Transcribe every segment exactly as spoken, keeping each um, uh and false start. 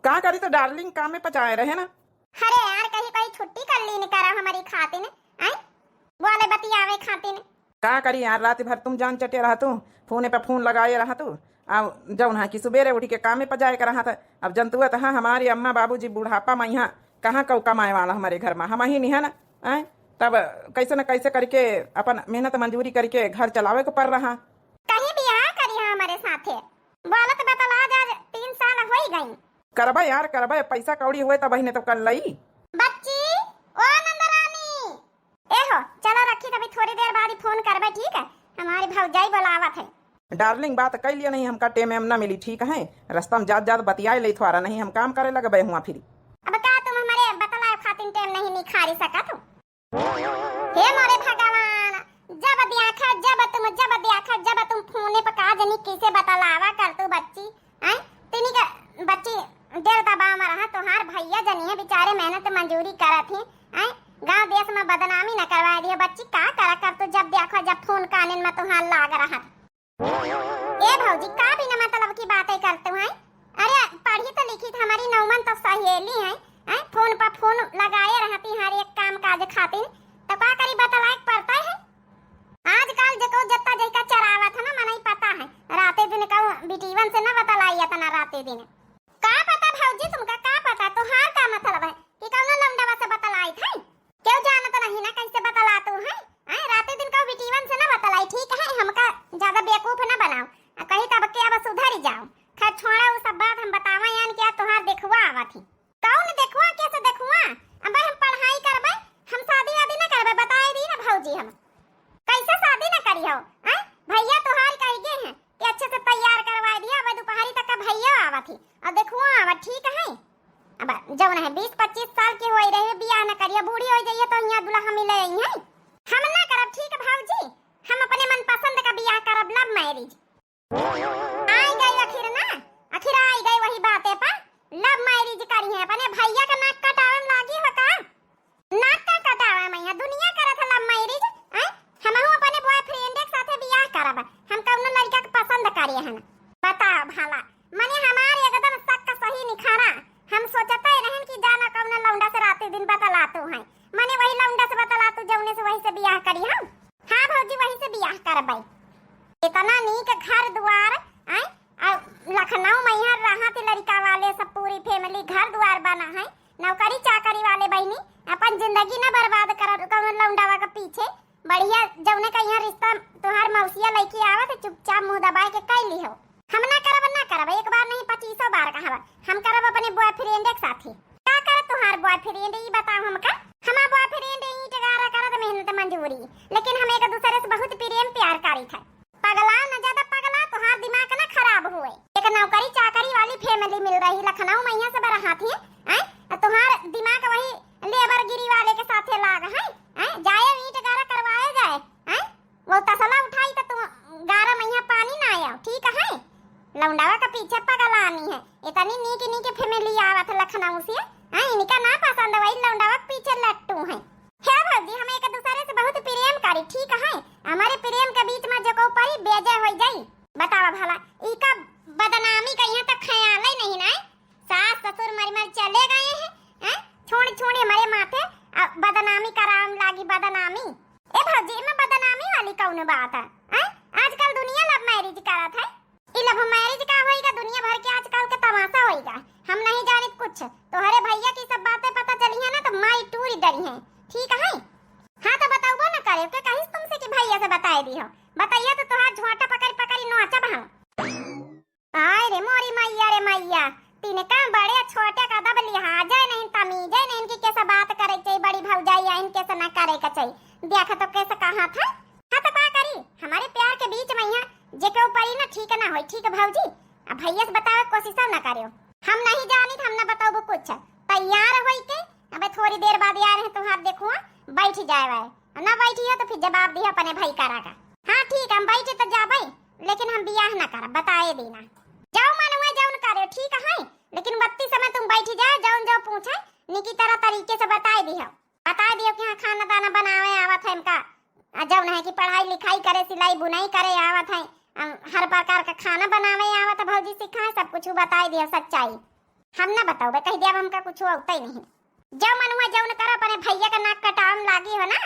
का करी तो डार्लिंग, कामे पचाए रहे ना। अरे यार, कहीं कहीं छुट्टी कर लीन करा हमरी खातिन, आय, बोले बतियावे खातिन। का करी यार, रात भर तुम जान चटे रहतू, फोने पे फोन लगाए रहतू। अब जौन है कि सुबेरे उठ के कामे पर जाए के रहत है। अब जनतुआ तो हाँ, हमारी अम्मा बाबूजी बुढ़ापा में यहाँ कहाँ कऊ कमाए वाला हमरे घर में, हम ही नहीं है ना। आय, तब कैसे न कैसे करके अपन मेहनत मजूरी करके घर चलावे को पड़ रहा। कहीं बियाह करी है हमरे साथे, बोलत बतला जा, तीन साल होई गई। करबे यार, करबे, पैसा कौड़ी हुए तब ही ने तो कर लई। बच्ची, ओ नंदरानी, ए हो, चलो रखी, तभी थोड़ी देर बाद ही फोन करबे, ठीक है? हमारी भौजाई बुलावत है। डार्लिंग, बात कर लिया नहीं, हमका टेम एम ना मिली, ठीक है? रास्ता में जात जात बतियाए ले थोड़ा, नहीं हम काम करे लगबे हुआ फिर। अब का तुम हमारे बतलाए खातिर टेम नहीं निखारी सकत हो? हे मोरे भगवान, जब देखा जब तुम, जब देखा जब तुम फोने पर का जनी किसे बतलावा कर तू बच्ची, हैं? तिनी का बच्ची डेर दबाव में रहा, तोहार भैया जनी है बेचारे मेहनत मजूरी करत ही, हैं? गांव देश में बदनामी न करवा दिया बच्ची, का करा कर तू जब देखा जब फोन कानन में तोहार लाग रहा। ए भौजी, का बिना मतलब की बातें करते हो, हैं? अरे, पढ़ी तो लिखी तो हमारी नौमन तो सहेली हैं, हैं? फोन पर फोन लगाए रहती हर एक काम काज खातिर, तो का करी, बतलाए के पड़ता है। आजकल जको जत्ता जैका चरावत है ना, मनई पता है, राते दिन कहूँ बिटीवन से ना बतलाई इतना राते दिन। का पता भौजी तुमका, का पता, तोहार का मतलब है कि कौनो लौंडवा से बतलाइत है? केहू जानत नहीं ना कैसे बतलातू है? आय, राते दिन कहूँ बिटीवन से ना बतलाई, ठीक है? हमका ज्यादा बेवकूफ ना बनाओ। आ कही तब के अब सुधर जाओ। खैर छोड़ा, वो सब बात हम बतावा यान क्या तोहार देखुआ आवत ही। कौन देखुआ, कैसे देखुआ? अब हम पढ़ाई करबे, हम शादी वादी ना करबे, बताए दी ना भौजी हम। कैसे शादी ना करी हो? आय, भैया तोहार कह गए हैं कि अच्छे से तैयार करवा दिया, अब दोपहरी तक का भैया आवत ही और देखुआ आवत, ठीक है? अब जौन है बीस पच्चीस साल के होई रहे, बियाह न करिए, बूढ़ी हो जाइए तो यहाँ दुल्हा मिले आई है। हम ना करब, ठीक है भौजी, हम अपने मनपसंद का बियाह करब, love marriage। आई गई आखिर ना, आखिर आई गई वही बातें पर, love marriage करी है, अपने भैया का नाक कटावे में लागी हो का? नाक का कटावा मैया, दुनिया करत है love marriage, हैं? हमहू अपने boyfriend के साथे बियाह करब, हम कौनो लड़का के पसंद करे हन। बताओ भला, मने हमार एकदम शक सही निखारा। हम सोचते रहन कि जाना कौनो लौंडा से राती दिन बतलातू हैं, मने वही लौंडा से बतलातू जौने से वही से बियाह करी हम। हाँ भौजी, वही से बियाह करबै। इतना नीक घर दुआर, आय, आ लखनऊ में यहाँ रहा थी लड़का वाले सब, पूरी family, घर दुआर बना है, नौकरी चाकरी वाले बहिनी, अपन जिंदगी न बर्बाद करत कौनो लौंडावा के पीछे। बढ़िया जौने का यहाँ रिश्ता तोहार मौसिया लइके आवत है, चुपचाप मुंह दबाए के कइ लिहो। हम ना करब, ना करब, एक बार नहीं पच्चीसों बार कहब, हम करब अपने boyfriend के साथे। का करत तोहार boyfriend, ई बताओ हमका। हमार boyfriend ईंट गारा करत मेहनत मजूरी, लेकिन हम एक दूसरे से बहुत प्रेम प्यार करी थे। पगला न ज्यादा पगला, तोहार दिमाग ना खराब हुए। एक नौकरी चाकरी वाली family मिल रही लखनऊ में, यहाँ से बरहा थी, हैं? आ तोहार दिमाग वही labour गिरी वाले के साथे लाग है, हैं? जाए ईंट गारा करवाए जाए, हैं? वो तसला उठाई तो तुम गारा में यहाँ पानी ना आया, ठीक है? लौंडावा का पीछे पगलानी है, इतनी नीक नीक family आवत लखनऊ से, हैं? इनका ना पसंद, वही लौंडावा के पीछे लट्टू हैं। हे भौजी, हम एक दूसरे से बहुत प्रेम करी, ठीक है? हमारे प्रेम के बीच में जो को परी बेइज्जत हो जाई। बतावा भला, इका बदनामी का यहाँ तक ख्याल ही नहीं ना है। सास ससुर मर मर चले गए हैं, हैं? छोड़ छोड़ हमारे माथे, आ, बदनामी कराम लागी, बदनामी। ए भौजी, इमा बदनामी वाली कौन बात है, हैं? आजकल दुनिया love marriage करत है। ई love marriage का होइगा, दुनिया भर के आजकल के तमाशा होइगा। हम नहीं जानित कुछ, तोहरे भैया की सब बातें पता चली है ना तो माई टूरी डरी है, ठीक है? हाँ तो बताउबो न करे, के कहिस तुमसे कि भैया से बताए दी हो, बताइए तो तोहार झोंटा पकड़ी पकड़ी नोचब हम। आय रे मोरी मैया रे मैया, तिनका बड़े छोटे का दब लिहाजे नहीं, तमीजे नहीं कि कैसे बात करे के चाहिए, बड़ी भौजाई आइन कैसे ना करे के चाहिए। देख तो कैसे कहा था, हाँ तो का करी, हमारे प्यार के बीच में यहाँ जे के ऊपर ही ना ठीक ना होई, ठीक भौजी। अब भैया से बतावे कोशिश ना करियो, हम नहीं जानित, हम ना बताबो कुछ। तैयार होई के अबे थोड़ी देर बाद यार है तुहार देखुआ बैठ जाए वाए, ना बैठी हो तो फिर जवाब दियो अपने भाई करा का। हाँ ठीक, हम बैठे तो जाबे, लेकिन हम बियाह ना करब, बताए देना। जाओ मन हुआ जौन करे, ठीक है, लेकिन बत्ती समय तुम बैठी जाए, जौन जो पूछे निकी तरह तरीके से बताए दियो, बताए दियो कि हाँ खाना दाना बनावे आवत है हमका, आ जौन है कि पढ़ाई लिखाई करे, सिलाई बुनाई करे आवत है, हम हर प्रकार का खाना बनावे आवत है भौजी, सिखाए सब कुछ बताए दियो सच्चाई। हम ना बताउबे, कहि दिया, अब हमका कुछ अउतै नहीं। जउ मन हुआ जउन करो, अपने भइया का नाक कटावै म लागी हो ना,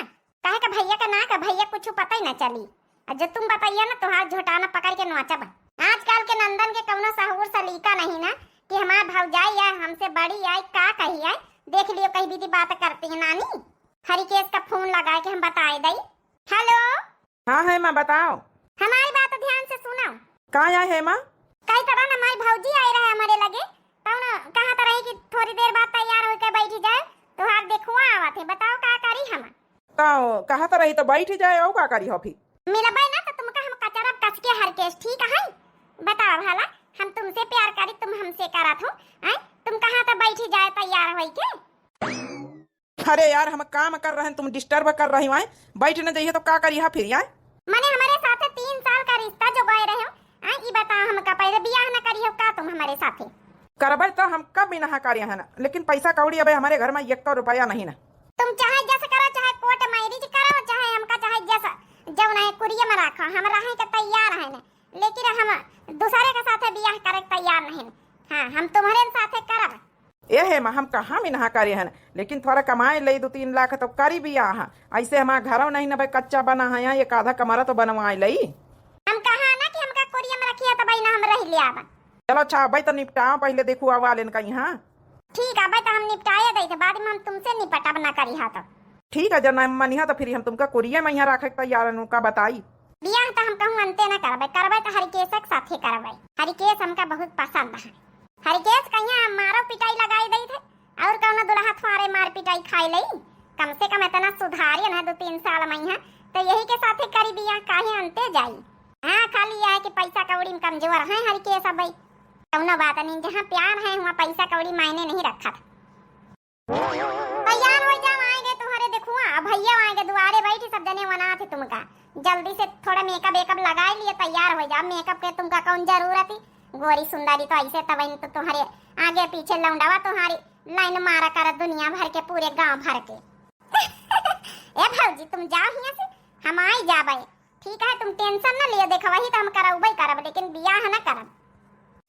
काहे का भइया का नाक, भइया कुछ पतै न चली। अउर जो तुम बताइया ना, तोहार झोटाना पकड़ि के नोचब। आजकल के नंदन के कउनो सहूर सलीका नहीं ना कि हमार भउजाई आए, हमसे बड़ी आए, का कही आए, देखि लियो कही विधि बात करती है नानी। हरिकेश का फोन लगाए के हम बताए दई। हेलो। हाँ हेमा, बताओ। हमारी बात ध्यान से सुनो। का आए हेमा? कही तरह ना, हमारी भउजी आए रहे हमरे लगे, तउन कहत रही कि थोड़ी देर बाद तैयार होके बैठी जाए, तोहार देखुआ आवत है, बताओ का करी हम? तो कहत रही तो बैठी जाए, अउ का करी हो फिर? मिलबै ना तो तुमका हम कचरब कस के हरिकेश, ठीक है? बताओ भला, हम तुमसे प्यार करी, तुम हमसे करत हो, हैं? तुम कहा तो बैठी जाए तैयार होई के? अरे यार, हम काम कर रहे हैं, तुम disturb कर रही हो, हैं? बैठ न जाइए तो का करी हा फिर, हैं? मने हमरे साथे तीन साल का रिश्ता जोगाए रहे हो, हैं? ई बताओ हमका, पहले बियाह न करी हो का तुम हमरे साथे? करबै तो हम कब इनहा करे हैं ना, लेकिन पैसा कौड़ी अबे हमरे घर में एक्को रुपया नहीं ना। तुम चाहे जस करो, चाहे court marriage करो, चाहे हमका चाहे जस जउन है कुरिया में रखो, हम रहे के तैयार है ना, लेकिन हम दूसरे के साथे बियाह करे के तैयार नहीं। हाँ, हम तुम्हरे साथे करब। ए हेमा, हम कहाँ मिनहा करे हन, लेकिन थोड़ा कमाए लई दो तीन लाख तो करी बियाह। ऐसे हमार घरौ नहीं न भाई, कच्चा बना है, यहाँ एक आधा कमरा तो बनवाए लई। हम कहा ना कि हमका कुरिया में रखिया, तब ना हम रह लिया बा। चलो अच्छा, अबै तो निपटाओ, पहले देखो अवालेन का यहाँ। ठीक है, अबै तो हम निपटाए दई थे, बाद में हम तुमसे निपटब ना करी हा तो। ठीक है, जब ना मनिहा तो फिर हम तुमका कुरिया में यहाँ रखे के तैयार हन, उनका बताई। बियाह तो हम कहूँ अंते ना करबै, करबै तो हरिकेश के साथे करबै। हरिकेश हमका बहुत पसंद है। हरिकेश कहिया मारो पिटाई लगाई दई थे, और कौनो दुल्हा थ्वारे मार पिटाई खाई लई। कम से कम इतना सुधारियन है दो तीन साल में यहाँ, तो यही के साथे करी बियाह, काहे अंते जाई। हाँ, खाली यह है कि पैसा कौड़ी में कमजोर है हरिकेश अबै। कौनो बात नहीं, जहाँ प्यार है वहाँ पैसा कौड़ी मायने नहीं रखत। तैयार हो जाओ, आएंगे तुम्हारे देखुआ, अब भैया आएंगे दुआरे बैठी, सब जने वनात है तुमका। जल्दी से थोड़ा makeup वेकअप लगाए लिए तैयार हो जाओ। Makeup के तुमका कौन जरूरत है? गोरी सुंदरी तो ऐसे तब तो तुम्हारे आगे पीछे लौंडवा तुम्हारी line मारा कर दुनिया भर के, पूरे गांव भर के। ए भौजी, तुम जाओ हियां से, हम आई जाबे। ठीक है, तुम tension न लियो, देखो वही तो हम करउबे करब, लेकिन बियाह न करब।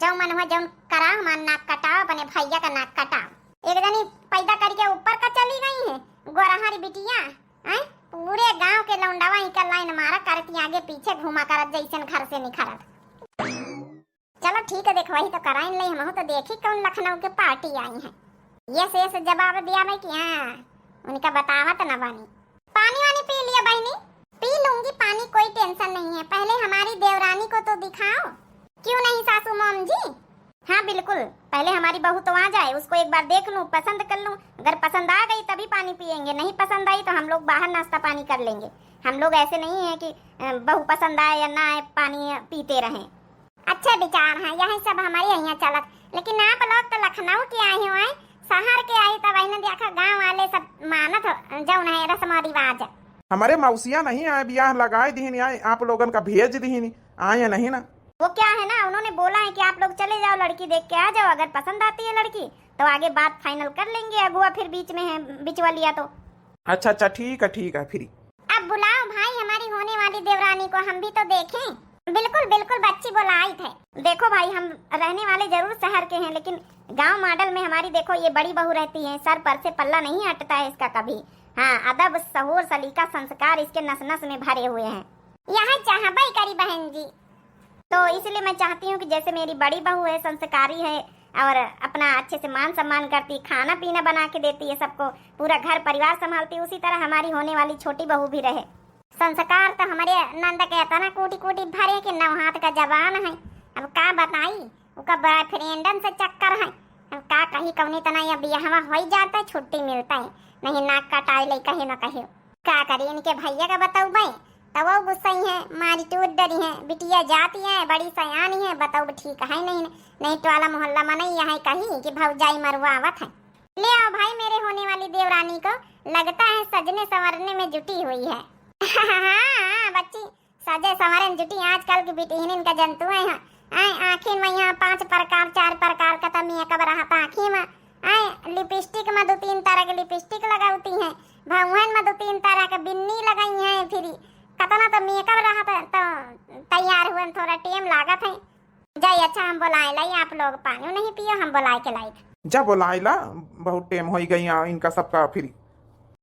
जौ मन हुआ जौन करा, हमार नाक कटाओ, अपने भैया का नाक कटाओ। एक जनी पैदा करके ऊपर का चली गई है, गोरहरी बिटिया, हैं? पूरे गांव के लौंडवा इनका line मारा करती, आगे पीछे घूमा करत जैसन घर से निखरत। चलो ठीक है, देखो वही तो कराइन ले, हमहू तो देखी कौन लखनऊ के party आई है। ये से, ये से जवाब दिया भाई कि हाँ, उनका बतावत ना बानी। पानी वानी पी लिया बहिनी। पी लूंगी पानी, कोई tension नहीं है। पहले हमारी देवरानी को तो दिखाओ। क्यों नहीं सासू मोम जी? हाँ बिल्कुल, पहले हमारी बहू तो आ जाए, उसको एक बार देख लूँ, पसंद कर लूँ। अगर पसंद आ गई तभी पानी पिएंगे, नहीं पसंद आई तो हम लोग बाहर नाश्ता पानी कर लेंगे। हम लोग ऐसे नहीं है कि अ, बहू पसंद आए या ना आए, पानी पीते रहें। अच्छे विचार हैं, यही सब हमारे यहाँ चलत। लेकिन आप लोग तो लखनऊ के आए हो, हैं? शहर के आई तब इन्हें देखा, गाँव वाले सब मानत हो, जौन है रस्म रिवाज। हमारे मौसिया नहीं आए, बियाह लगाए दीहिन, आए आप लोगन का भेज दीहिन, आए नहीं ना। वो क्या है ना, उन्होंने बोला है कि आप लोग चले जाओ, लड़की देख के आ जाओ, अगर पसंद आती है लड़की तो आगे बात final कर लेंगे, अगुआ फिर बीच में है, बिचवलिया तो। अच्छा अच्छा, ठीक है, ठीक है, फिर। अब बुलाओ भाई हमारी होने वाली देवरानी को, हम भी तो देखें। बिल्कुल बिल्कुल बच्ची, बुलाई थे। देखो भाई, हम रहने वाले जरूर शहर के हैं, लेकिन गांव model में हमारी, देखो, ये बड़ी बहू रहती है, सर पर से पल्ला नहीं हटता है इसका कभी। हाँ, अदब, सहूर, सलीका, संस्कार इसके नस नस में भरे हुए हैं। यह चाहबे करी बहन जी। तो इसलिए मैं चाहती हूँ कि जैसे मेरी बड़ी बहू है, संस्कारी है और अपना अच्छे से मान सम्मान करती, खाना पीना बना के देती है सबको, पूरा घर परिवार संभालती, उसी तरह हमारी होने वाली छोटी बहू भी रहे। संस्कार तो हमारे नंद के इतना कूटी कूटी भरे कि नौ हाथ का जबान है। अब का बताई, ओका boyfriendन से चक्कर है। अब का कही, कौनी तना ये बियाहवा होई जाता है, छुट्टी मिलता है, नहीं नाक कटाए ले कहे न कहे। का करी, इनके भैया का बतौबे, तब वो गुस्सई है, मारी टूट डरी है। बिटिया जाती है, बड़ी सयानी है, बतौब ठीक है नहीं, नहीं टोला मोहल्ला मनई यहाँ कही कि भौजाई मरुआवत है। ले आओ भाई मेरे होने वाली देवरानी को, लगता है सजने संवरने में जुटी हुई है। हाँ, हाँ, बच्ची, सजे संवरे में जुटी, आजकल की बिटिहनिन का जंतु है। हाँ, आँखिन में यहाँ पाँच प्रकार, चार प्रकार का तो makeup रहता आँखी में। आए, lipstick में दो तीन तरह के lipstick लगावती हैं, भौहन में दो तीन तरह के बिन्नी लगाई हैं, फिर कतना तो makeup रहत है, तो तैयार हुए में थोड़ा time लागत है। जाई, अच्छा, हम बोलाए लाई, आप लोग पानी नहीं पियो, हम बोलाए के लाई। जा बोलाए ला, बहुत टेम होई गई आ, इनका सबका फिरी।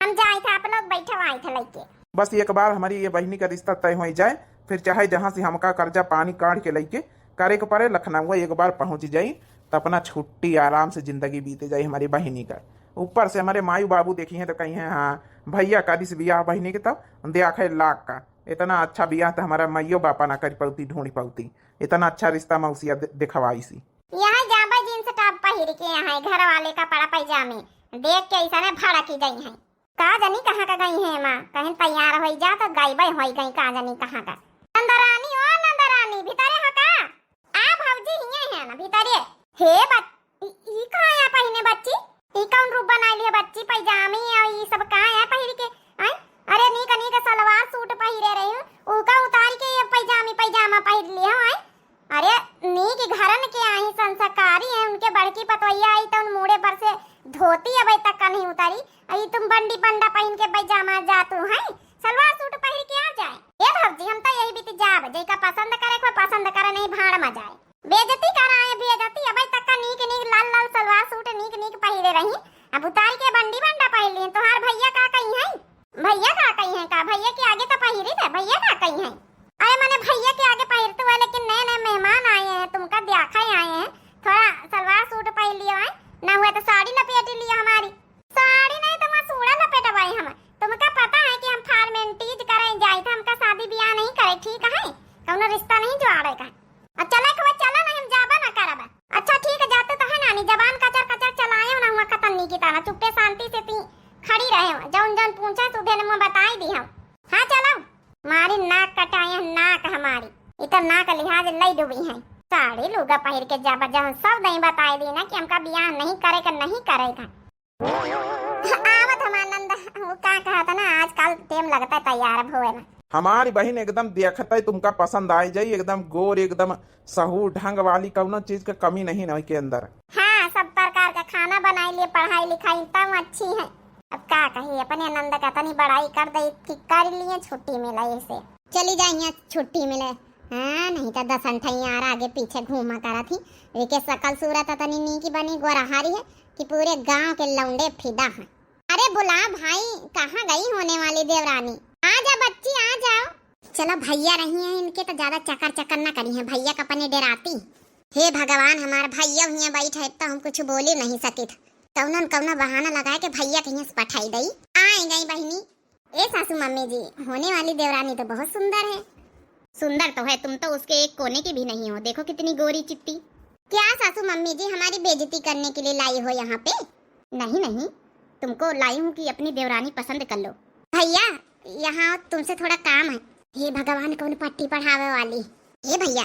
हम जाइत है, आप लोग बैठो आइत है लइके। बस एक बार हमारी ये बहिनी का रिश्ता तय होई जाए, फिर चाहे जहाँ से हमका कर्जा पानी काढ़ के लइके करे के पड़े, लखनऊ एक बार पहुँच जाई, त अपना छुट्टी आराम से जिंदगी बीते जाई हमारी बहिनी का। ऊपर से हमारे माई बाबू देखी हैं तो कही हैं, "हाँ, भैया का दिस बियाह बहिनी के तब देख है लाख का, इतना अच्छा बियाह तो हमारा माइयो बापा ना कर पाती, ढूंढ पाती, इतना अच्छा रिश्ता मौसिया दे-, दिखवाई सी।" यहाँ जाबा जींस टॉप पहिर के, यहाँ घर वाले का पड़ा पैजामे देख के ऐसा ने भड़की गई हैं। का जानी कहाँ का गई हैं माँ, कहीं तैयार होई जा तो गायबे होई गई, का जानी कहाँ का। नंदरानी, ओ नंदरानी, भीतरे हो का? आ भौजी हिये हैं ना भीतरे। हे बच-, ई, ई कहाँ है पहिने बच्ची? ई कौन रूप बनाई ली है बच्ची? पैजामी और ई सब कहाँ है पहिर के? आय? अरे नीक नीक सलवार सूट पहिरे रही हूँ, उका उतार के ये पैजामी पैजामा पहिर ली हो, आय? अरे, नीक घरन के आही, संस्कारी हैं, उनके बड़की पतोहिया आई तो उन मूड़े पर से धोती अबे तक का नहीं उतारी। अई तुम बंडी बंडा पहिन के पैजामा जातू हैं, सलवार सूट पहिर के आ जाए। ए भौजी, हम तो यही बीती जाब, जेका पसंद करे को पसंद करे, नहीं भाड़ में जाए। बेइज्जती कराए, बेइज्जती। अबे तक का नीक नीक लाल लाल सलवार सूट नीक नीक पहिरे रही, अब उतार के बंडी बंडा पहिर ली। तोहार भैया का कही हैं? भैया का कही हैं का? भैया के आगे तो पहिरी थे, भैया का कही हैं? अरे मने भैया के आगे पहिरते हुए, लेकिन नए नए मेहमान आए हैं, तुमका देखा ही आए हैं, थोड़ा सलवार सूट पहिर लियो है, ना हुआ तो साड़ी लपेट लियो हमारी। साड़ी नहीं तो मैं सूड़ा लपेटवाई हम, तुमका पता है कि हम फॉर्मेलिटीज करे जाए थे, हमका शादी ब्याह नहीं करे, ठीक है, कौनो रिश्ता नहीं जोड़े का। अब चला के चला, नहीं हम जाबा ना करब। अच्छा ठीक है, जाते तो है नानी, जबान कचर कचर चलाए ना हुआ खतन्नी की तरह, चुप्पे शांति से ती खड़ी रहे हो, जौन जौन पूछे सुधे ने मुँह बताई दी हम। हाँ चलो, मारी नाक कटाए हैं, नाक हमारी, इतर नाक लिहाज लई डूबी हैं। साड़ी लुगा पहिर के जाबा, जौन सब दई बताई दी ना कि हमका बियाह नहीं करे का, नहीं करे का। आवत हम आनंद, वो का कहत ना, आजकल टेम लगता है तैयार होए में। हमारी बहिन एकदम देखते ही तुमका पसंद आ जाई, एकदम गोर, एकदम सहूर ढंग वाली, कौनो चीज के कमी नहीं ना के अंदर। हाँ, सब प्रकार का खाना बनाई लिए, पढ़ाई लिखाई तब अच्छी है। अब का कही, अपने आनंद का तनी बड़ाई कर दे कि कर लिए छुट्टी मिला ऐसे। चली जाइए छुट्टी मिले, हाँ, नहीं तो दस अंठैया और आगे पीछे घूमा करा थी। विके सकल सूरत तनी नीकी बनी गोरहारी है कि पूरे गांव के लौंडे फिदा हैं। अरे बुला भाई, कहाँ गई होने वाली देवरानी? आ जा बच्ची, आ जाओ। चलो भैया रही हैं, इनके तो ज्यादा चकर चकर ना करी हैं, भैया का अपने डराती। हे भगवान, हमार भैया हियाँ बैठ है तो हम कुछ बोली नहीं सकित, कौनो न कौनो बहाना लगा के भैया के हियाँ से पठाई दई। आए गई बहिनी। ए सासू मम्मी जी, होने वाली देवरानी तो बहुत सुंदर है। सुंदर तो है, तुम तो उसके एक कोने की भी नहीं हो, देखो कितनी गोरी चिट्टी। क्या सासू मम्मी जी हमारी बेइज्जती करने के लिए लाई हो यहाँ पे? नहीं नहीं, तुमको लाई हूँ कि अपनी देवरानी पसंद कर लो। भैया, यहाँ तुमसे थोड़ा काम है। हे भगवान, कौन पट्टी पढ़ावे वाली। हे भैया,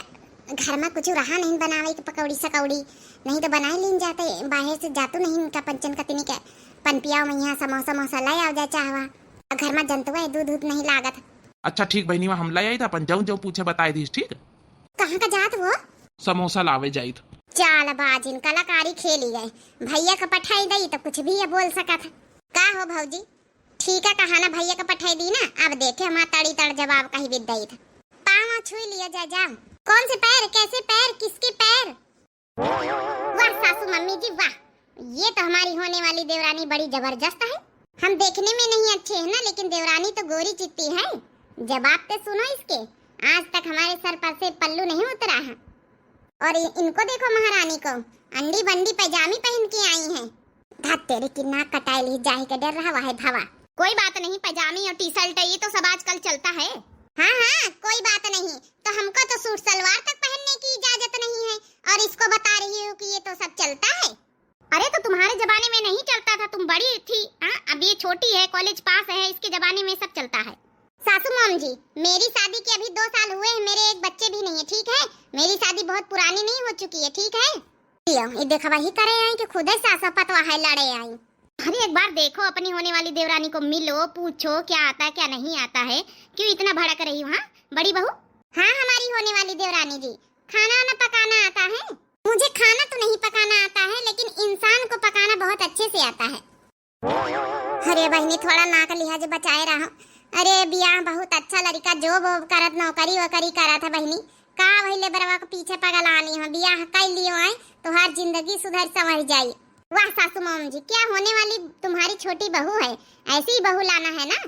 घर में कुछ रहा नहीं बनावे के पकौड़ी सकौड़ी, नहीं तो बनाए लीन जाते, बाहर से जातू नहीं इनका पंचन कतनी के पन पियाओ में यहाँ समोसा मोसा ले आओ जाए चाहवा। और घर में जनतुआ है, दूध दूध नहीं लागत। अच्छा ठीक बहिनी, हम ले आई था अपन जौन जौन पूछे बताए दीस, ठीक? कहाँ का जात वो? समोसा लावे जाइत। चाल बाजिन कलाकारी खेली गए, भैया का पठाई दई तो कुछ भी ये बोल सकत है। का हो भौजी, ठीक है कहा ना, भैया का पठाई दी ना, अब देखे हमार तड़ी तड़ जवाब कही भी दई था। पाँव छुई लिया जा, जाओ। कौन से पैर, कैसे पैर, किसके पैर? वाह सासू मम्मी जी वाह, ये तो हमारी होने वाली देवरानी बड़ी जबरदस्त है। हम देखने में नहीं अच्छे हैं ना, लेकिन देवरानी तो गोरी चिट्टी है। जवाब तो सुनो इसके, आज तक हमारे सर पर से पल्लू नहीं उतरा है। और इ-, इनको देखो महारानी को, अंडी बंडी पैजामी पहन के आई हैं। धत तेरे की नाक कटाए ली, जाए के डर रहा है भवा। कोई बात नहीं, पैजामी और टी शर्ट ये तो सब आजकल चलता है। हाँ हाँ, कोई बात नहीं, तो हमको तो सूट सलवार तक पहनने की इजाजत नहीं है और इसको बता रही हो कि ये तो सब चलता है। अरे तो तुम्हारे जमाने में नहीं चलता था, तुम बड़ी थी, हाँ? अब ये छोटी है, कॉलेज पास है, इसके जमाने में सब चलता है। सासू मॉम जी, मेरी शादी के अभी दो साल हुए हैं, मेरे एक बच्चे भी नहीं है, ठीक है? मेरी शादी बहुत पुरानी नहीं हो चुकी है, ठीक है? लियो, ये देखा वही करे आई कि खुदे सासा पतवा है लड़े आई। अरे एक बार देखो अपनी होने वाली देवरानी को, मिलो, पूछो क्या आता है क्या नहीं आता है, क्यों इतना भड़क रही हो, हाँ बड़ी बहू? हाँ हमारी होने वाली देवरानी जी, खाना वाना पकाना आता है? मुझे खाना तो नहीं पकाना आता है, लेकिन इंसान को पकाना बहुत अच्छे से आता है। अरे बहिनी, थोड़ा नाक लिहाज बचाए रहो। अरे बियाह बहुत अच्छा लड़का, job वोब करत, नौकरी वोकरी करत है बहिनी, का भइले बरवा के पीछे पगलानी हो, बियाह कर लियो आए, तोहार जिंदगी सुधर संवर जाई। वाह सासू मॉम जी, क्या होने वाली तुम्हारी छोटी बहू है, ऐसी ही बहू लाना है ना।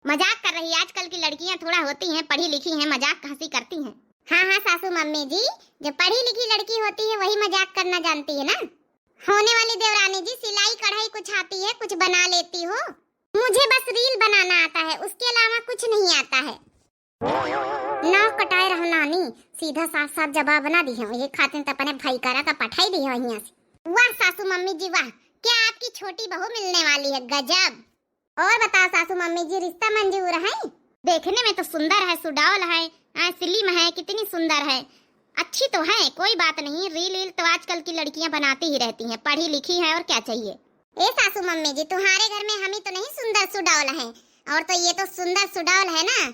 मजाक कर रही, आजकल की लड़कियां थोड़ा होती हैं, पढ़ी लिखी हैं, मजाक हंसी करती हैं। हाँ हाँ सासू मम्मी जी, जो पढ़ी लिखी लड़की होती है वही मजाक करना जानती है ना। होने वाली देवरानी जी, सिलाई कढ़ाई कुछ आती है, कुछ बना लेती हो? मुझे बस रील बनाना आता है, उसके अलावा कुछ नहीं आता है। नाक कटाए रहो नानी, सीधा साफ साफ जवाब ना दिहो, ये खातिर त अपने भाई करा का पठाई दिहो यहाँ से। वाह सासू मम्मी जी वाह, क्या आपकी छोटी बहू मिलने वाली है, गजब। और बताओ सासू मम्मी जी, रिश्ता मंजूर है? देखने में तो सुंदर है, सुडौल है, आ, स्लिम है, कितनी सुंदर है। अच्छी तो है, कोई बात नहीं, रील वील तो आजकल की लड़कियां बनाती ही रहती हैं, पढ़ी लिखी हैं और क्या चाहिए। ए सासू मम्मी जी, तुम्हारे घर में हम ही तो नहीं सुंदर सुडौल हैं, और तो ये तो सुंदर सुडौल है ना।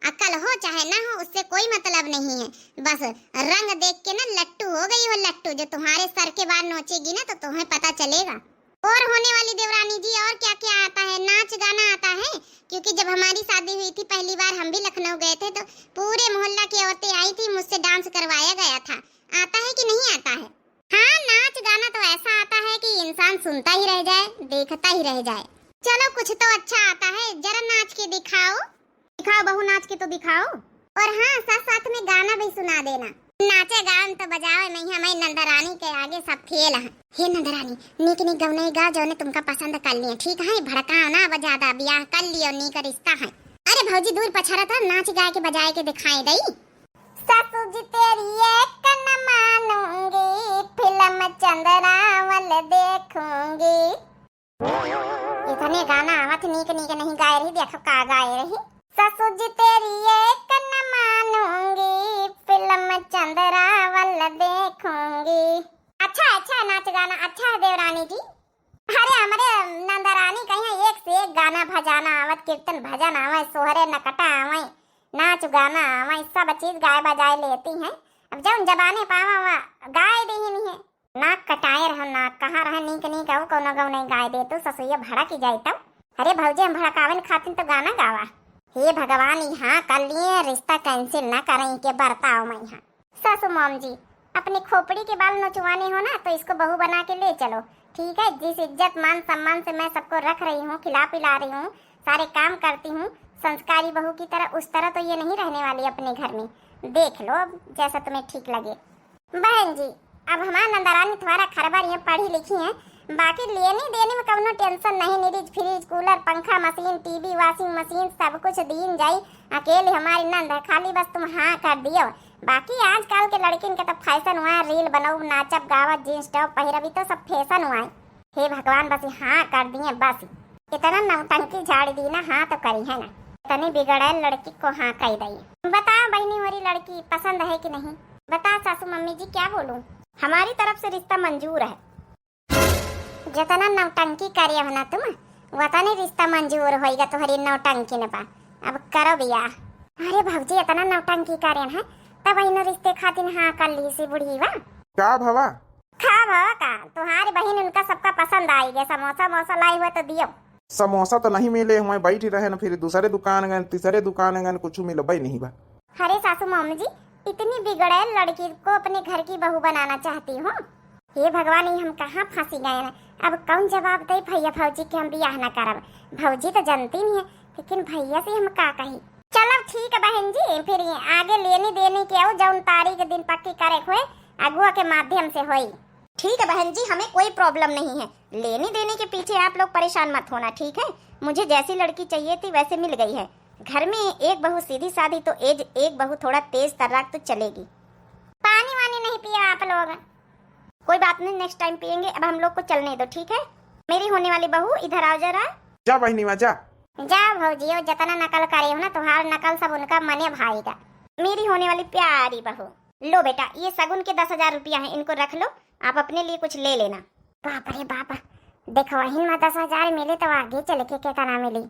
अक्ल हो चाहे ना हो, उससे कोई मतलब नहीं है, बस रंग देख के ना लट्टू हो गई हो लट्टू। जो तुम्हारे सर के बाल नोचेगी ना तो तुम्हें पता चलेगा। और होने वाली देवरानी जी, और क्या क्या आता है? नाच गाना आता है? क्योंकि जब हमारी शादी हुई थी पहली बार, हम भी लखनऊ गए थे तो पूरे मोहल्ला की औरतें आई थी, मुझसे डांस करवाया गया था। आता है कि नहीं आता है? हाँ, नाच गाना तो ऐसा आता है कि इंसान सुनता ही रह जाए, देखता ही रह जाए। चलो, कुछ तो अच्छा आता है, जरा नाच के दिखाओ। दिखाओ बहू, नाच के तो दिखाओ। और हाँ, साथ साथ में गाना भी सुना देना। नाचे गावे में तो बजावे में ही हमारी नंदरानी के आगे सब फेल है। हे नंदरानी, नीक नीक गवनई गा, जौने तुमका पसंद कर लिए, ठीक है? भड़काओ ना अब ज्यादा, बियाह कर लियो, नीक रिश्ता है। अरे भौजी, दूर पछारा था, नाच गा के बजाए के दिखाई दई। सासू जी तेरी एक न मानूंगी, फिल्म चंद्रावल देखूंगी। इतने गाना आवत नीक नीक नहीं गाए रही, देखो का गाए रही। सासू जी तेरी एक न मानूंगी, फिल्म चंद्रावल देखूंगी। अच्छा अच्छा, नाच गाना अच्छा है देवरानी जी। अरे हमरे नंदरानी कहीं एक से एक गाना भजाना आवत, कीर्तन भजन आवे, सोहरे नकटा आवे, नाच गाना आवे, सब चीज गाए बजाए लेती हैं। अब जौन जबाने पावा वहाँ गाए देहिन है। नाक कटाए रहो नाक, कहाँ रहे नीक नीक, अउ कौनो गौनई गाए दे तू, ससुइया भड़क जाए तब। अरे भौजी, हम भड़कावन खातिर तो गाना गावा। हे भगवान, यहाँ कर लिए रिश्ता cancel ना करें के बरताव में यहाँ। सासू मॉम जी, अपने खोपड़ी के बाल नोचवाने हो ना तो इसको बहू बना के ले चलो, ठीक है? जिस इज्जत मान सम्मान से मैं सबको रख रही हूँ, खिला पिला रही हूँ, सारे काम करती हूँ संस्कारी बहू की तरह, उस तरह तो ये नहीं रहने वाली अपने घर में। देख लो अब जैसा तुम्हें ठीक लगे। बहन जी, अब हमार नंदरानी थोड़ा खरबर ये पढ़ी लिखी है, बाकी लेनी देनी में कौनो tension नहीं, निरिज फ्रिज कूलर पंखा मशीन टीवी washing machine सब कुछ दीन जाई। अकेली हमारी नंद है, खाली बस तुम हाँ कर दियो। बाकी आजकल के लड़किन के तो fashion हुआ है, रील बनाओ, नाचब गावब, जींस टॉप पहिरबी तो सब fashion हुआ है। हे भगवान, बस हाँ कर दिए बस। इतना नौटंकी झाड़ दी ना, हाँ तो करी है ना। इतनी बिगड़ैल लड़की को हाँ कह दई। बताओ बहनी, मोरी लड़की पसंद है कि नहीं? बता सासू मम्मी जी, क्या बोलूं? हमारी तरफ से रिश्ता मंजूर है। जितना नौटंकी करे हो ना तुम, वतने रिश्ता मंजूर होइगा तोहरी नौटंकी ने बा। अब करो बियाह। अरे भौजी, इतना नौटंकी करे है, तब इन्हों रिश्ते खातिर हाँ कर ली सी बुढ़ी बा। का भवा? खा भवा का, तुम्हारी बहन उनका सबका पसंद आई गया, समोसा वमोसा लाई हुए तो दियो। समोसा तो नहीं मिले हुए, बैठी रहे न, फिर दूसरे दुकान गए, तीसरे दुकान गए, कुछ मिलबे नहीं बा। अरे सासू मॉम जी, इतनी बिगड़ैल लड़की को अपने घर की बहू बनाना चाहती हो? हे भगवान, ये हम कहाँ फंसी गए न? अब कौन जवाब दे भैया भौजी के हम बियाह ना करब? भौजी तो जानती नहीं है, लेकिन भैया से हम का कही? चलो ठीक है बहन जी, फिर ये आगे लेनी देनी के आओ, जौन तारीख दिन पक्की करे हुए अगुआ के माध्यम से होई। ठीक है बहन जी, हमें कोई problem नहीं है, लेनी देनी के पीछे आप लोग परेशान मत होना, ठीक है? मुझे जैसी लड़की चाहिए थी वैसे मिल गई है। घर में एक बहू सीधी सादी तो एज एक बहू थोड़ा तेज तर्राक तो चलेगी। पानी वानी नहीं पिए आप लोग? कोई बात नहीं, next time पिएंगे, अब हम लोग को चलने दो, ठीक है? मेरी होने वाली बहू, इधर आओ जरा। जा बहनी माँ, जा। जा भौजी, वो जितना नकल करे हो ना, तुम्हारा नकल सब उनका मने भाएगा। मेरी होने वाली प्यारी बहू, लो बेटा, ये सगुन के दस हजार रुपया है, इनको रख लो, आप अपने लिए कुछ ले लेना। बाप रे बाप, देखो, वहीं में दस हजार मिले तो आगे चल के कितना मिली।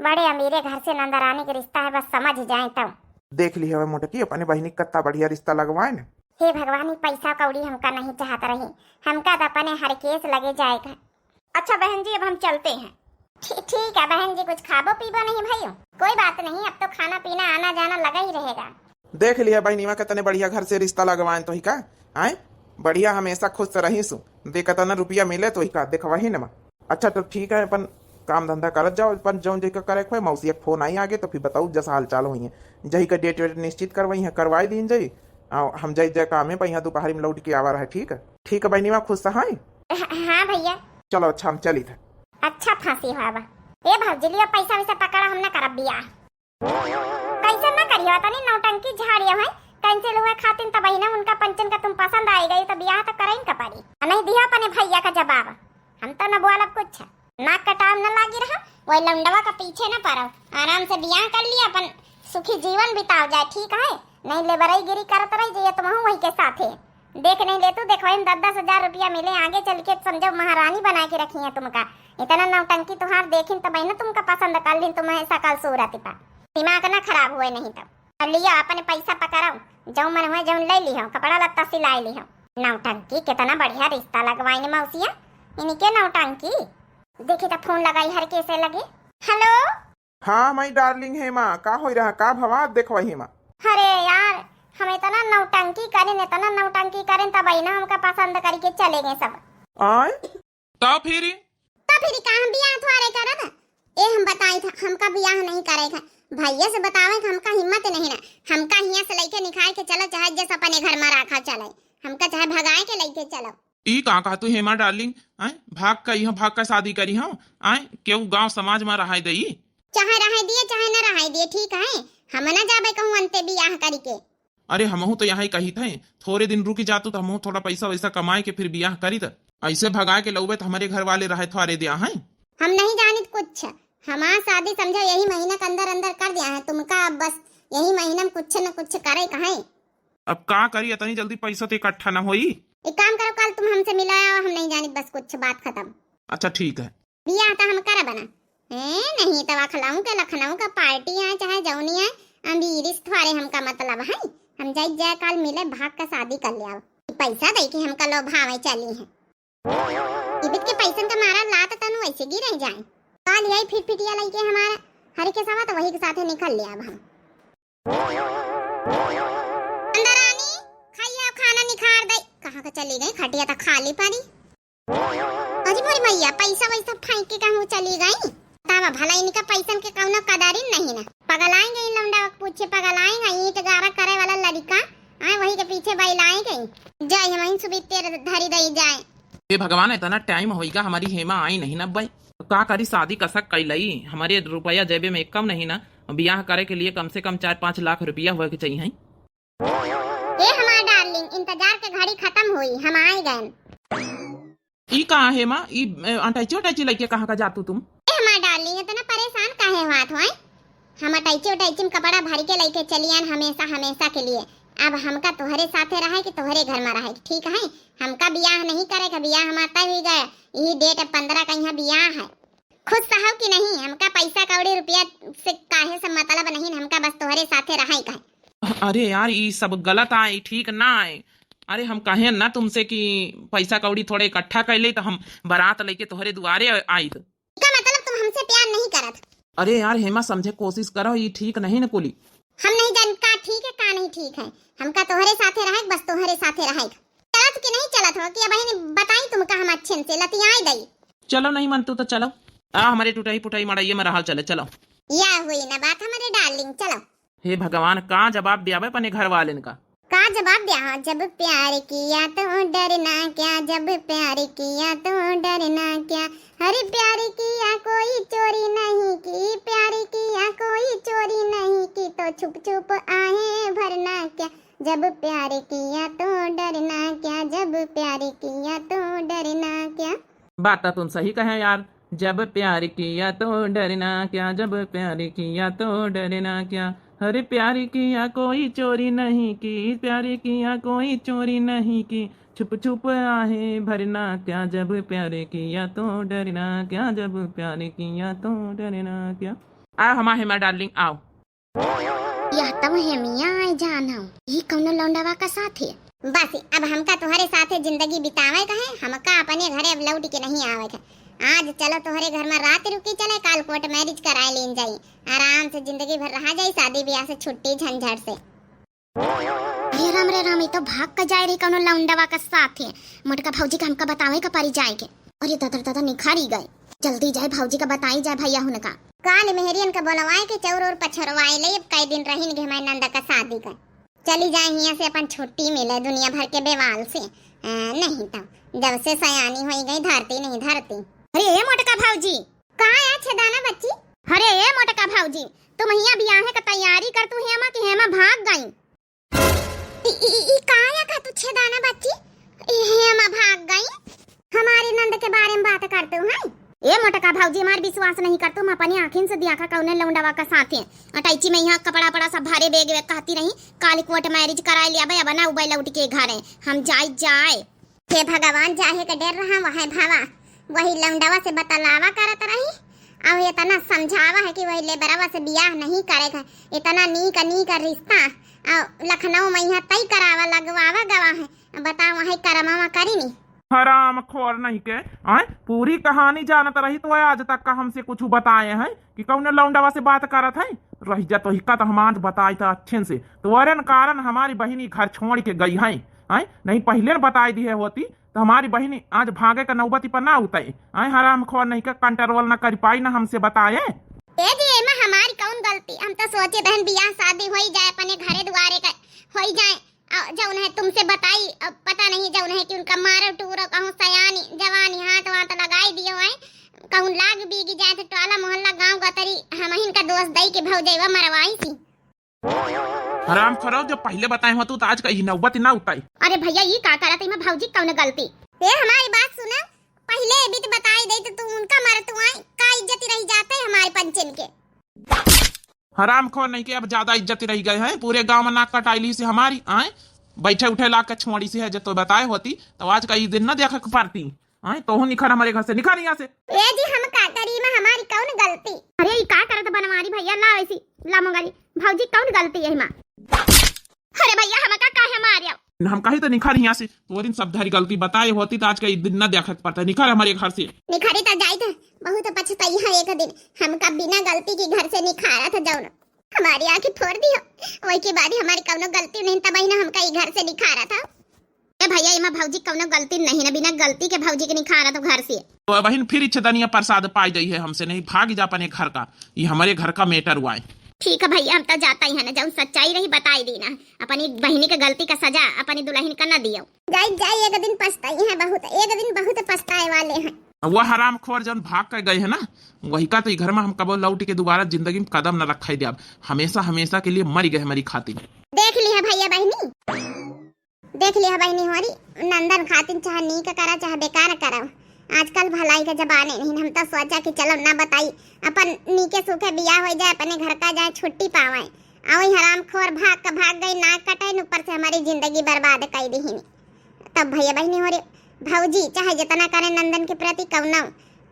बड़े अमीरे घर से नंदरानी के रिश्ता है, बस समझ जाए तो। देख ली हवे मोटकी, अपने बहिनी के कत्ता बढ़िया रिश्ता लगवाए न। हे भगवान, ई पैसा कौड़ी हमका नहीं चाहत रही, हमका तो अपने हरकेश लगे जाए का। अच्छा बहन जी, अब हम चलते हैं। ठी-, ठीक है बहन जी, कुछ खाबो पीबो नहीं भइयो? कोई बात नहीं, अब तो खाना पीना आना जाना लगा ही रहेगा। देख लिया बहिनीवा, कितने बढ़िया घर से रिश्ता लगवाएन तोहिका। आए, बढ़िया हमेशा खुश रहीसु। देख, कितना रुपया मिले तोहिका, देखवहिन मा। अच्छा, तो ठीक है, अपन काम धंधा करत जाओ, अपन जौन जइका करे के होए, मौसिया के फोन आई आगे, तो फिर बताऊ, जस हाल चाल होइहैं। जहिका डेट वेट निश्चित करवइहैं, करवाई दीन जाई। आ, हम जाई जाए कामे पर, यहाँ दोपहरी में लौट के आवा रहे, ठीक है? ठीक है बहिनीवा, खुश है? ह-, हाँ भैया। चलो, अच्छा, हम चली थे। अच्छा, फांसी हुआ बा। ए भौजी, लियो पैसा वैसा पकड़ा, हम ना करब बियाह। कैसे ना करियो, तनी नौटंकी झाड़ियो है, cancel हुए खातिन तब ही ना उनका पंचन का तुम पसंद आई गई, तो बियाह तो करइन का पड़ी। आ नहीं दिया अपने भैया का जवाब, हम तो न बोलब कुछ। नाक कटाव न लागी रहा, वही लौंडवा का पीछे न पड़ो, आराम से बियाह कर लिया, अपन सुखी जीवन बिताओ जाए, ठीक है? नहीं लेबरई गिरी करत रही जाइए तुमहू वही के साथे। देख नहीं ले तू, देखो इन दस दस हजार रुपया मिले, आगे चल के समझो महारानी बना के रखी है तुमका। इतना नौटंकी तुहार देखिन तब ना तुमका पसंद कर लिन, तुम्हें सकल सूरत पा। दिमाग ना खराब हुए नहीं तो। और लिया अपने पैसा पकड़ाओ, जौन मन हुए जौन ले लिहो, कपड़ा लत्ता सिलाई लिहो। नौटंकी, कितना बढ़िया रिश्ता लगवाइन मौसिया, इनके नौटंकी। देखी तो फोन लगाई हर कैसे लगे। हेलो। हाँ, my darling हेमा, का होई रहा, का भवा देखवा हेमा? अरे यार, हम इतना नौटंकी करेन, इतना नौटंकी करेन, तब ही ना हमका पसंद करके चले गए सब। आय? तो फिर? तो फिर का हम बियाह थोड़े करब? ए, हम बताई था, हमका बियाह नहीं करे था। भैया से बतावे था, हमका हिम्मत नहीं ना। हमका हियां से लइके निकाल के चलो, चाहे जस अपने घर में रखा चले। हमका चाहे भगाए के लइके चलो। ई का कहा तू हेमा darling? आय, भाग का इहो भाग का शादी करी हो? आय, केहू गांव समाज में रहाई दई? चाहे रहाई दिए, चाहे न रहाई दिए, ठीक है, हम न जाबे कहूँ अंते बियाह करी के। अरे, हमहू तो यहाँ ही कही थे, थोड़े दिन रुकी जातू तो हमहू थोड़ा पैसा वैसा कमाए के फिर बियाह करी त। ऐसे भगाए के लउबे तो हमारे घर वाले रहे थोड़े दिया है। हम नहीं जानित कुछ, हमार शादी समझो यही महीना के अंदर अंदर कर दिया है तुमका, अब बस यही महीना में कुछ न कुछ करे कहे। अब का करी, इतनी जल्दी पैसा तो इकट्ठा ना होई। एक काम करो, कल तुम हमसे मिला आओ, हम नहीं जानित, बस कुछ बात खत्म। अच्छा, ठीक है। बियाह तो हम करब ना। ए, नहीं तो अखलाऊ के लखनऊ का पार्टी आए चाहे जौनी आए, अमीरी से थोड़े हमका मतलब है। हम जाई जाए काल मिले, भाग का शादी कर ले आओ। पैसा दे के हमका लोभावे चली है। इबित के पैसन का मारा लात तनु ऐसे गिर जाए। काल यही फिटफिटिया लइके हमारा हरि के सवा तो वही के साथे निकल ले अब हम। अंदर आनी, खाइए खाना निखार दे। कहाँ का चली गई? खटिया तो खाली पड़ी। अरे मोरी मैया, पैसा वैसा फेंक के कहूँ चली गई? बतावा भला, इनका पैसन के कौनो कदरिन नहीं ना। पगलाए गई लौंडा, पूछे पगलाए गई, ईंट गारा करे वाला लड़का, आए वही के पीछे बैलाए गई। जाए हम सुबीते धरी दई जाए। हे भगवान, इतना टाइम होइगा, हमारी हेमा आई नहीं ना भाई। का करी, शादी कसक कैलई, हमारे रुपया जेबे में कम नहीं ना, बियाह करे के लिए कम से कम चार पाँच लाख रुपया होए के चाहिए। ए हमार डार्लिंग, इंतजार के घड़ी खत्म हुई, हम आए गए। ई का है माँ? ई, ए, अटैची उटैची लइके कहाँ का जातू तुम? ए हमार डार्लिंग, इतना परेशान काहे हुआत हो? हम अटैची उटैची में कपड़ा भर के लइके चलियन हमेशा, हमेशा के लिए। अब हमका तोहरे साथे रहे कि तोहरे घर में रहे, ठीक है? हमका बियाह नहीं करे का, बियाह हमार तय हुई गए। यही डेट पन्द्रह का यहाँ बियाह है। खुश तो हो कि नहीं? हमका पैसा कौड़ी रुपया से काहे से मतलब नहीं, हमका बस तोहरे साथे रहे का। अरे यार, ई सब गलत आए, ठीक ना आए। अरे हम कहे ना तुमसे कि पैसा कौड़ी थोड़े इकट्ठा कर ले तो हम बारात लेके तोहरे दुआरे आइत। का मतलब तुम हमसे प्यार नहीं करत? अरे यार हेमा, समझे कोशिश करो, ई ठीक नहीं न कुली। हम नहीं जान का ठीक है का नहीं ठीक है, हमका तोहरे साथे रहे, बस तोहरे साथे रहे। चलत कि नहीं चलत हो कि अबहिन बताई तुमका हम अच्छे से लतियाई दई। चलो नहीं मन तू तो चलो, आ हमारे टुटही पुटही मड़ैये में रहा चले, चलो। या हुई ना बात हमारे डार्लिंग, चलो। हे भगवान, का जवाब दियावे अपने घर वालेन का? का जवाब दिया? हाँ, जब प्यार किया तो डरना क्या, जब प्यार किया तो डरना क्या, हर प्यार किया कोई चोरी नहीं की, प्यार किया कोई चोरी नहीं की, तो छुप छुप आहे भरना क्या, जब प्यार किया तो डरना क्या, जब प्यार किया तो डरना क्या। बात तो तुम सही कहे यार, जब प्यार किया तो डरना क्या, जब प्यार किया तो डरना क्या, हर प्यार किया कोई चोरी नहीं की, प्यार किया कोई चोरी नहीं की, छुप छुप आहे भरना क्या, जब प्यार किया तो डरना क्या, जब प्यार किया तो डरना क्या। आ हमा हेमा डार्लिंग, आओ। यह तब हेमिया आए जान हो, ई कौनो लौंडवा का साथे। बस अब हमका तोहरे साथे जिंदगी बितावे का है, हमका अपने घरे अब लौट के नहीं आवे का। आज चलो तोहरे घर में रात रुकी चले, काल कोर्ट मैरिज कराए लीन जाई, आराम से जिंदगी भर रहा जाई, शादी ब्याह से छुट्टी झंझट से। हे राम रे राम, ई तो भाग के जाए रही कौनो लौंडवा के साथे। मोटका भौजी के हमका बतावे के परी जाए के। अरे दादा दादा, निखारी गए। जल्दी जाए भौजी का बताई जाए भैया हुनका। काल मेहरियन का बोलवाए के चौर और पछरवाए ले, अब कई दिन रहिन के हमारे नंदा का शादी का। चली जाए हियां से अपन छुट्टी मिले दुनिया भर के बेवाल से। अ, नहीं तो जब से सयानी होई गई धरती नहीं धरती। अरे ए मोटका भौजी। का है छेदाना बच्ची? अरे ए मोटका भौजी, तुम हियां बियाहे का तैयारी कर तू हेमा कि हेमा भाग गई? ई, ई, ई, ई काया का तू छेदाना बच्ची? ई हेमा भाग गई? हमारी नंद के बारे में बात करते हो, हैं? ए मोटका भौजी, हमार विश्वास नहीं कर तुम, अपनी आँखिन से देखा कौने लौंडवा का साथे। अटैची में यहाँ कपड़ा पड़ा सब भरे बैग वैग कहती रही, काली कोर्ट मैरिज कराए लिया बे, अब ना उबे लौट के घर है, हम जाए जाए। हे भगवान, जाहे के डर रहा, वह भावा, वही लौंडवा से बतलावा करत रही, और इतना समझावा है कि वही लेबरवा से बियाह नहीं करे का, इतना नीक नीक रिश्ता, और लखनऊ में यहाँ तय करावा लगवावा गवा है, बताओ वही करमावा करी नी। हराम खोर नहीं के, आय, पूरी कहानी जानत रही तो आज तक का हमसे कुछ बताए हैं कि कौन लौंडवा से बात करत है? रह जा तो हिक्का तो हम आज बताई था अच्छे से, तोरन कारण हमारी बहिनी घर छोड़ के गई है, आय, नहीं पहले न बताई दी है होती तो हमारी बहिनी आज भागे का नौबती पर ना उतई। आय, हराम खोर नहीं के कंट्रोल ना कर पाई ना हमसे बताए। ए जी, एमा हमारी कौन गलती? हम तो सोचे बहन बियाह शादी होई जाए, अपने घरे दुआरे का होई जाए। अ, जौन है तुमसे बताई, अब पता नहीं जौन है कि उनका मारो टूरो कहूँ सयानी जवानी हाथ वाथ लगाई दियो है, कहूँ लाग बीगी जाए तो टोला मोहल्ला गाँव गतरी हमहिन का दोष दई के भौजैवा मरवाई सी। हराम खराब, जब पहले बताए हो तू तो आज का ई नौबत ना उताई। अरे भैया, ई का करत इमा भौजी कौन गलती? ए हमारी बात सुना, पहले भी तो बताई दे तो तू उनका मर तू आई, का इज्जत रह जाते हमारे पंचन के। हराम खोर नहीं के अब ज्यादा इज्जत रह गए हैं, पूरे गांव में नाक कटाई ली से हमारी आए, बैठे उठे ला के छोड़ी से है, जब तो बताए होती तो आज का ई दिन ना देखे के पड़ती। आए, तोहू निखर हमारे घर से, निखर यहाँ से। ए जी, हम का करी, में हमारी कौन गलती? अरे, ई का करत बनवारी भैया, ला ऐसी, ला मुंगारी, भौजी कौन गलती है माँ? अरे भैया, हम का काहे मारियो? हम कही तो निखर यहाँ से, तोरिन सब धारी गलती बताए होती तो आज का ई दिन ना देखे के पड़ता। निखर हमारे घर से। निखरी तो जाइत है, बहुत पछताई है एक दिन, हमका बिना गलती की घर से निखारा था जौन। हमारी आँखें फोड़ दियो, वही के बाद ही हमारी कौनो गलती नहीं, तब ही ना हमका ई घर से निखारा था। ए भैया, एमा भौजी कौनो गलती नहीं ना, बिना गलती के भौजी के निखारा तो घर से। तो बहिन फिर इच्छे दनिया प्रसाद पाई जाई है हमसे, नहीं भाग जा अपने घर का, ये हमारे घर का matter हुआ है। ठीक है भैया, हम तो जाता ही है ना, जौन सच्चाई रही बताई दी ना, अपनी बहिनी के गलती का सजा अपनी दुल्हन का ना दियो। जाई जाई, एक दिन पछताई है बहुत, एक दिन बहुत पछताए वाले हैं। वह हराम खोर जौन भाग कर गए है ना, वही का तो ई घर में हम कबो लौट के दोबारा जिंदगी में कदम न रखाई दे, अब हमेशा हमेशा के लिए मर गए हमारी खातिर। देख ली है भैया बहिनी, देख लिया बहिनी होरी, नंदन खातिन चाहे नीक करा चाहे बेकार करा, आजकल भलाई का जमाने नहीं। हम तो सोचा कि चलो ना बताई, अपन नीके सूखे बियाह हो जाए, अपने घर का जाए छुट्टी पावे। आ वही हराम खोर भाग का भाग गई, नाक कटे न ऊपर से हमारी जिंदगी बर्बाद कर दी। तब भैया बहिनी होरी, भौजी चाहे जितना करे नंदन के प्रति कौनो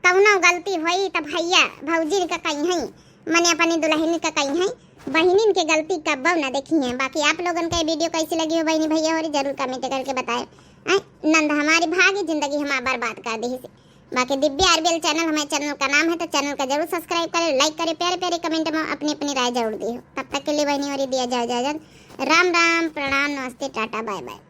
कौनो गलती होई त भैया भौजिन का कहिहैं, मने अपनी दुल्हनिन का कहिहैं, बहिनिन के गलती कब्बो न देखिहैं। बाकी आप लोगन का ये video कैसी लगी हो बहिनी भैया होरी, जरूर comment करके बताए। आय, नंद हमारी भागी, जिंदगी हमार बर्बाद कर दी से। बाकी दिव्या आरबीएल channel हमारे channel का नाम है, तो channel का जरूर subscribe करें, like करें, प्यारे प्यारे comment में अपनी अपनी राय जरूर दी हो। तब तक के लिए बहिनी होरी दिया जाओ इजाजत। राम राम, प्रणाम, नमस्ते, टाटा, bye bye।